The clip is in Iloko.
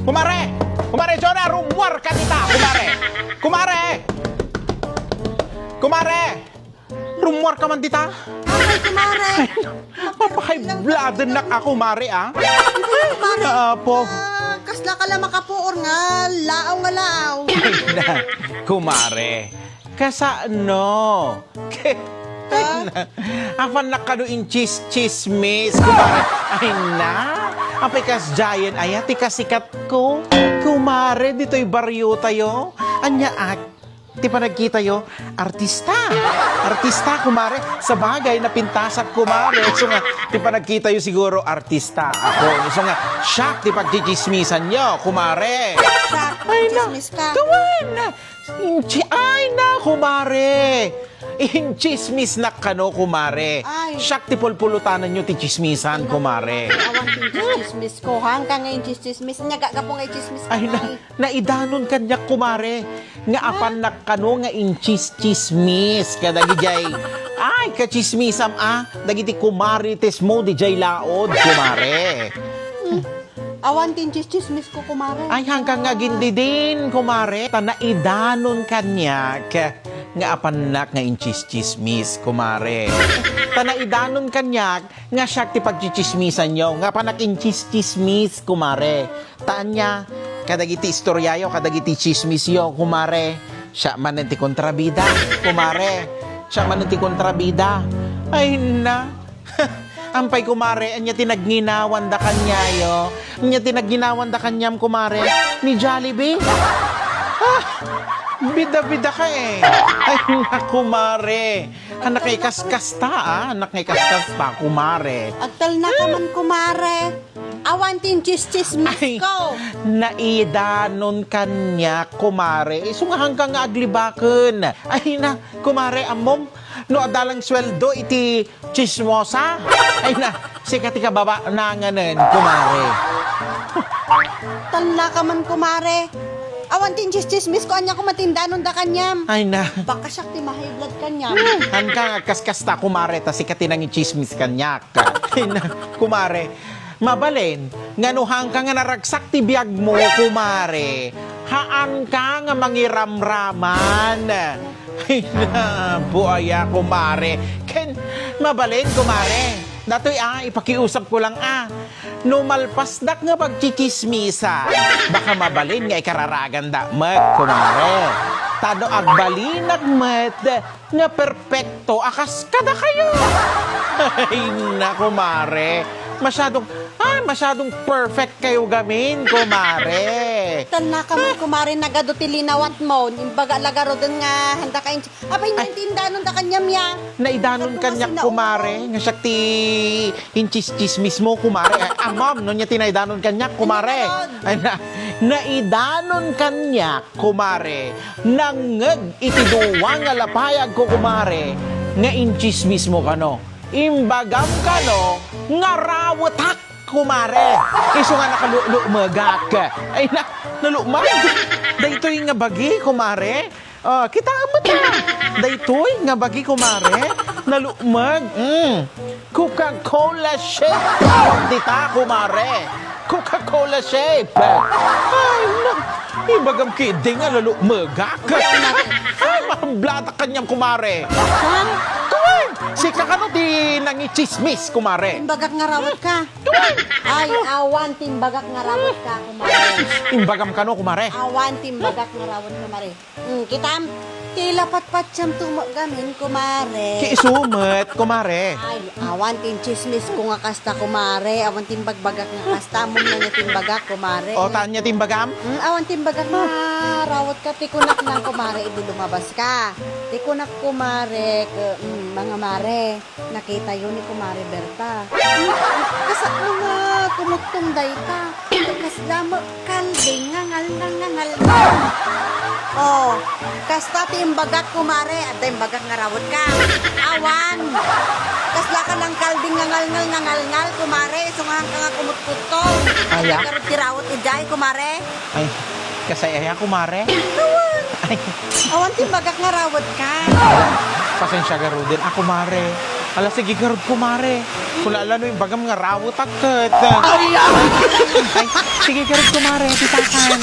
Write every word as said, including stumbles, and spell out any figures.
Kumare! Kumare Jonah, rummuarka dita, kumare! Kumare! Kumare! Rummuarka man dita? Ay, kumare! Mapa-high blood-ennak a, kumare, a. Kumare, Apo. Ah, kasla ka la makapuor nga laaw nga laaw. Ay na, kumare. Kasano? Ay na, apannak kano inchis-chismis, kumare. Ay na, apay kasdiayen aya ti kasikatko, kumare, ditoy bariotayo. Ania, ak, ti panagkitayo, artista. Artista, kumare. Sabagay, napintasak, kumare. Isu nga, ti panagkitayo siguro, artista ako. Isu nga, siak ti pagchichismisanyo, kumare. Siak, ay na, chismis ka. Kawan! Inchi-, ay na, kumare! Inchismisnak kano, kumare. Ay. Siak ti pulpulutanenyo ti chismisan, kumare. Awan ti inchismisko. Hangka nga inchismismi. Ania gapu nga inchismis ka. Ay, na, naidanon kaniak, kumare. Nga apannak kano nga inchismis kadagidiay, ay, kachismisam a, dagiti kumarites mo didiay laod, kumare. Awan ti inchismisko, kumare. Ay, hangka nga agindidin, kumare. Ta naidanon kaniak nga apannak nga inchismis, kumare. Ta naidanon kaniak nga siak ti pagchichismisanyo, nga apannak inchismis, kumare. Ta ania, kadagiti istoriayo, kadagiti chismisyo, kumare. Siak manen ti kontrabida, kumare. Siak manen ti kontrabida. Ay na. Ampay, kumare, ania ti nagnginawan da kaniayo? Ania ti nagnginawan da kaniam, kumare? Ni Jollibee? Ah, bida-bida ka eh. Ay, na, kumare. Anak nga ikaskasta, ah. Anak nga ikaskasta, kumare. Agtalna ka man, kumare. Awan ti inchismisko. Ay, naidanon kaniak, kumare. Isu nga hangka nga aglibaken. Ay na, kumare, ammom, no adda lang sueldo iti chismosa. Ay na, sika ti kababananganen, kumare. Talna ka man, kumare. Awan ti inchismisko, ania koma ti indanon da kaniam? Ay na. Baka siak ti ma-high blood kaniam. Hangka nga agkaskasta, kumare, ta sika ti nangichismis kaniak. Ay na, kumare. Mabalin nga no hangka nga naragsak ti biagmo, kumare, haanka nga mangiramraman. Ay na, buaya, kumare. Ken, mabalin, kumare. Datoy, ah, ipakiusapko lang, ah. No malpasdak nga pagchichismisan, baka mabalin nga ikararagandak met, kumare. Ta no agbalinak met, nga perpekto a kas kadakayo. Ay, na, kumare. Masyadong, ah, masyadong perfect kayo gamin, kumare. Talna ka man, kumare, nagadu ti linawat mo. Imbaga la garuden nga, handa ka in-, apay, ay, naintindanon da kaniam ya. Naidanon kaniak, kumare, nga siak ti inchismis mo, kumare. Ay, amam, no, nia ti naidanon kaniak, kumare. Ay, na, naidanon kaniak, kumare. Nangngeg iti dua nga lapayagko, kumare, nga inchismis mo kano. Imbagam kano nga rawetak, kumare. Isu nga nakalulumegak. Ay, na, nalumeg. Daytoy nga bagi, kumare. Ah, kita met, ah. Daytoy nga bagi, kumare. Nalumeg. Mm. Coca-Cola shape. Dita, kumare. Coca-Cola shape. Ay, na. Ibagam kidi nga nalumegak. Ay, mablata kaniam, kumare. Ha? Kuwan! Sika kano ti nangichismis, kumare. Imbagak nga rawet ka. Kuwan! Ay, awan ti imbagak nga rawet ka, kumare. Imbagam kano, kumare. Awan ti imbagak nga rawet, kumare. Hmm, kitam, ti lapatpatiam tumo gamin, kumare. Ti isu met, kumare. Ay, awan ti inchismis ko nga kasta, kumare. Awan ti imbagbagak nga kasta. Ammom no ania ti imbagak, kumare. O, ta ania ti imbagam? Hmm, awan ti imbagak nga rawet ka. Ti kunak lang, kumare, idi lumabas ka. Ti kunak, kumare, ke, hmm, mga mare. Nakitayo ni Kumare Berta. Kasano nga kumutkom dayta? Kasla met kalding nga ngalngal nga ngalngal. Oh, kasta ti imbagak, kumare. Adda imbagak nga rawet ka. Awan. Kasla ka lang kalding nga ngalngal nga ngalngal, kumare. Isu nga hangka nga kumutkutkom. Aya? Ania garud ti rawet idiay, kumare? Ay, kasay aya, kumare? Awan. Ay. Awan ti imbagak nga rawet ka. Pasensia garuden a, kumare. Ala, sige garud, kumare. Kuna ala no imbagam nga rawetak ket. Ay, sige garud, kumare, titakan.